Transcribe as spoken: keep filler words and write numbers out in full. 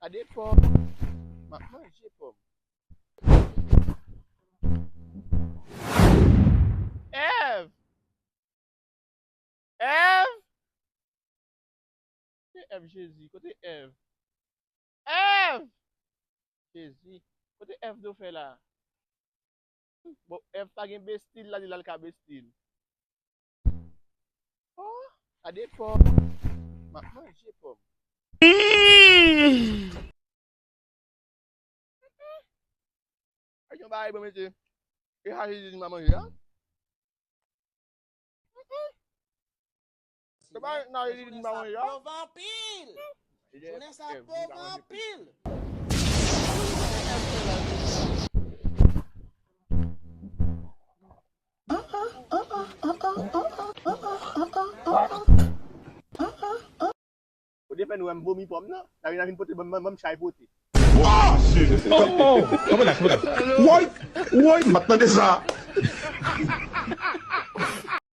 Gade pòm. M ap manje pòm. Èv! Èv! Kote Èv, Jezi? Kote Èv? Èv! Jezi. Kote Èv do fè la? Bon, Èv pa gen bestil la, li l al ka bestil. Oh, gade pòm. M ap manje pòm. Ay, yon bagay bon, mesye. E sa Jezi di m pa manje a? Se pa nan Jezi di m pa manje a? Jounen sa pove anpil. Jounen sa pove anpil. Ou te fè nou wè m vomi pòm nan? N a vin, n a vin pote ban m, ban m chay pote. Oh, oh, oh, oh, oh, oh, oh. Woy, woy, m ap tande sa.